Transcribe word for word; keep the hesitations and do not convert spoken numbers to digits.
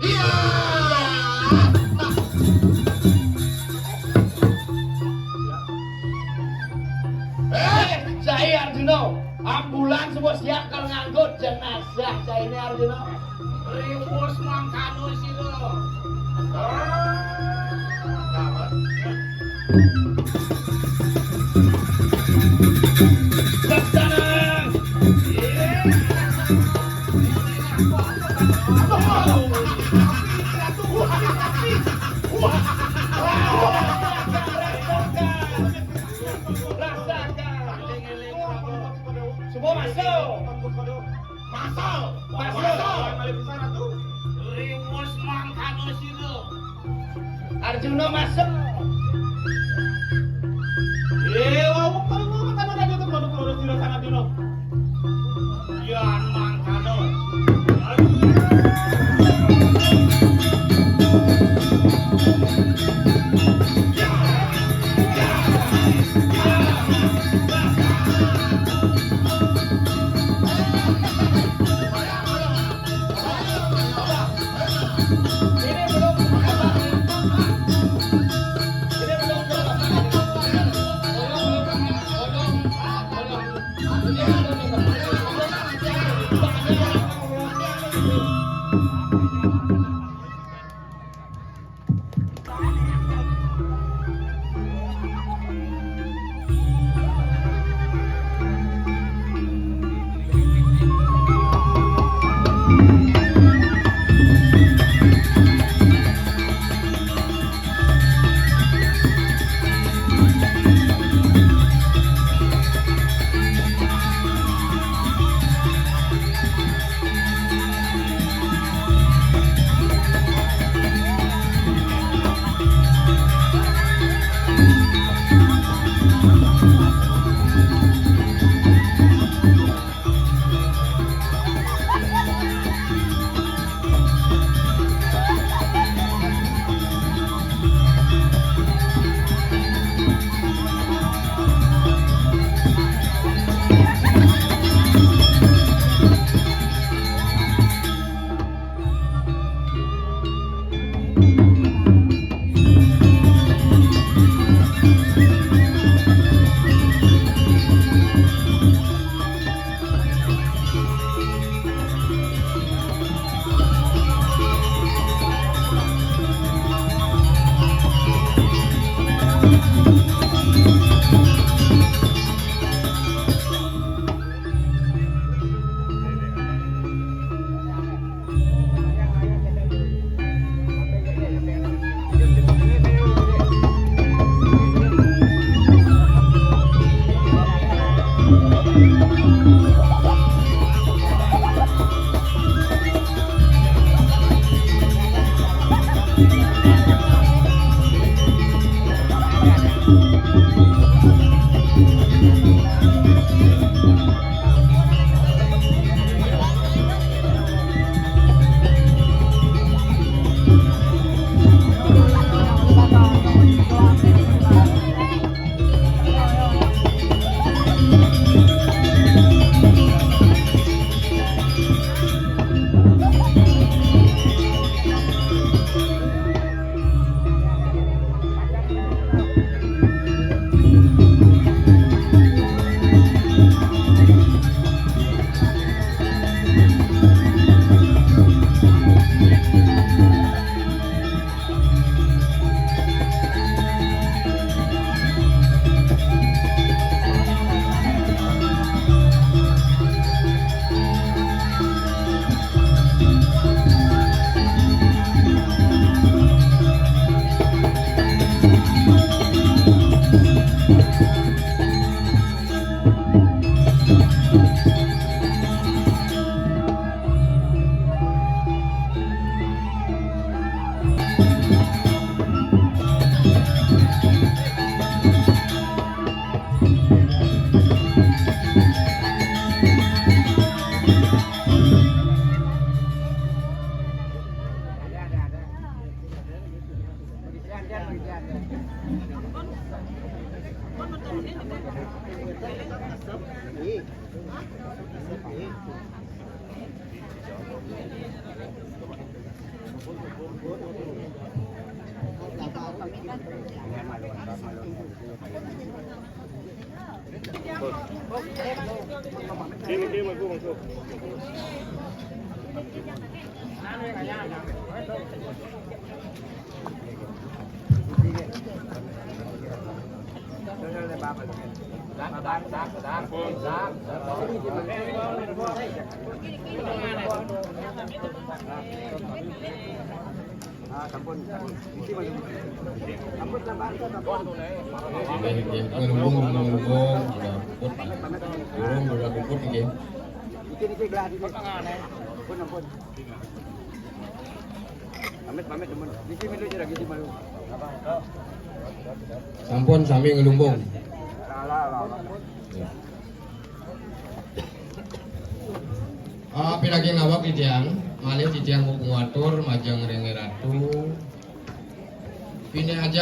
Iya. Eh, cai Arjuna, ambulans wis siap kal nganggo jenazah cainé Arjuna. Riwus mangkano sira. Semua masuk. Masuk. Masuk. Riwus mangkano sira. Arjuna masuk. Eh, wau perlu mangkano dadi produk lurus dina sangat dina. Yan mangkano. Nggih, nggih. Ngelubung, ngelubung, ada puput. Burung, ada puput, nggih. Pamit, pamit, teman. Niki milu jera, niki milu. Sampun sami ngelubung. Lah, lah, lah, lah. Ya. Ah, piragi ngawak titiang, malih titiang nguatur majeng ring Ratu. Pinaajak